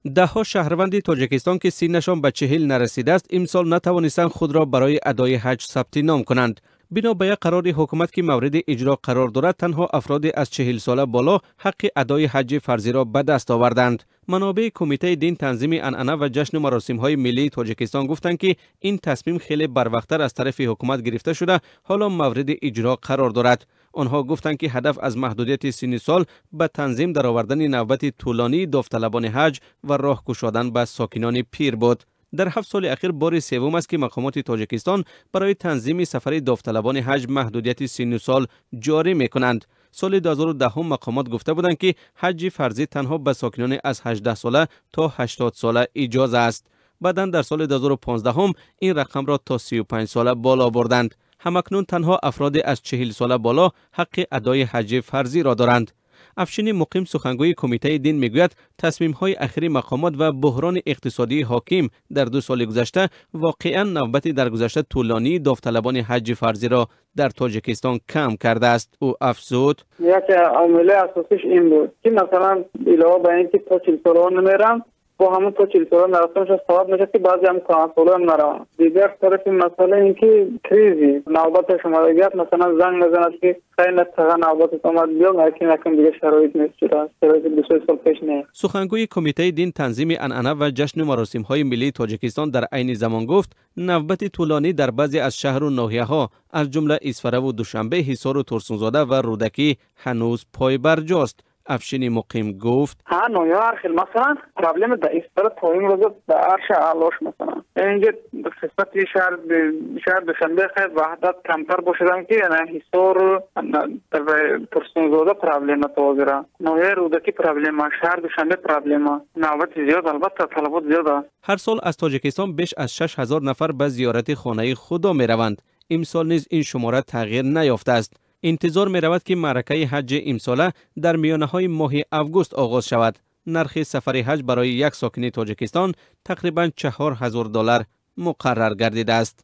Даҳҳо шаҳрванди Тоҷикистон, ки синнашон ба 40 нарасидааст, имсол натавонистанд худро барои адои ҳаҷ сабти ном кунанд. Бино ба як қарори ҳукумат, ки мавриди иҷро қарор дорад, танҳо афроди аз 40 сола боло ҳаққи адои ҳаҷҷи фарзиро ба даст оварданд. Манобеи Кумитаи дин, танзими анъана ва ҷашну маросимҳои миллии Тоҷикистон гуфтанд, ки ин тасмим хеле барвақттар аз тарафи ҳукумат гирифта шуда, ҳоло мавриди иҷро қарор дорад. Онҳо гуфтанд, ки ҳадаф аз маҳдудияти синни сол ба танзим даровардани навбати тӯлонии довталабони ҳаҷ ва роҳ кушодан ба сокинони пир буд. Дар 7 соли ахир бори севум аст, ки мақомоти Тоҷикистон барои танзими сафари довталабони ҳаҷ маҳдудияти синну сол ҷорӣ мекунанд. Соли 2010 мақомот гуфта буданд, ки ҳаҷҷи фарзӣ танҳо ба сокинони аз 18 сола то 80 сола иҷоза аст. Баъдан дар соли 2015 ин рақамро то 35 сола боло бурданд. Ҳамакнун танҳо афроди аз 40 сола боло ҳаққи адои ҳаҷҷи фарзиро доранд. Афшини Муқим, сухангӯи Кумитаи дин, мегӯяд, тасмимҳои ахири мақомот ва буҳрони иқтисодии ҳоким дар 2 соли гузашта воқеан навбати дар гузашта тӯлонии довталабони ҳаҷҷи фарзиро дар Тоҷикистон кам кардааст. Ӯ афзуд: яке омилаи асосиш ин буд, ки масалан, илова ба ин ки то 40 солаҳо намерам, бо ҳамон то 40 сола нарафтанашон сабаб мешавад, ки баъзе ҳам кӯҳансолаам нараванд. Дигар тарафи масъала ин ки кризи навбаташ омадагиаст, масалан, занг мезанад, ки хайна тага навбатат омад, биё, лекин якм дигар шароит нест шуда, шароити 2 сол пеш не. Сухангӯи Кумитаи дин, танзими анъана ва ҷашну маросимҳои миллии Тоҷикистон дар айни замон гуфт, навбати тӯлонӣ дар баъзе аз шаҳру ноҳияҳо, аз ҷумла Исфараву Душанбе, Ҳисору Турсунзода ва Рӯдакӣ, ҳанӯз пойбарҷост. Афшини Муқим гуфт: Ҳа, ноҳия ҳар хел, масалан, проблема дар Исфара то имрӯза дар арша алош, масалан, инҷа қисмати шаҳр Душанбе хел ваҳдат камтар бошадам, ки Ҳисор, Турсунзода проблема то ҳозира, ноҳияи Рӯдакӣ проблема, шаҳр Душанбе проблема, навбати зиёд, албатта, талабот зиёд аст. Ҳар сол аз Тоҷикистон беш аз 6000 нафар ба зиёрати хонаи Худо мераванд. Имсол низ ин шумора тағйир наёфтааст. Интизор меравад, ки маъракаи ҳаҷҷи имсола дар миёнаҳои моҳи август оғоз шавад. Нархи сафари ҳаҷ барои як сокини Тоҷикистон тақрибан 4000 доллар муқаррар гардидааст.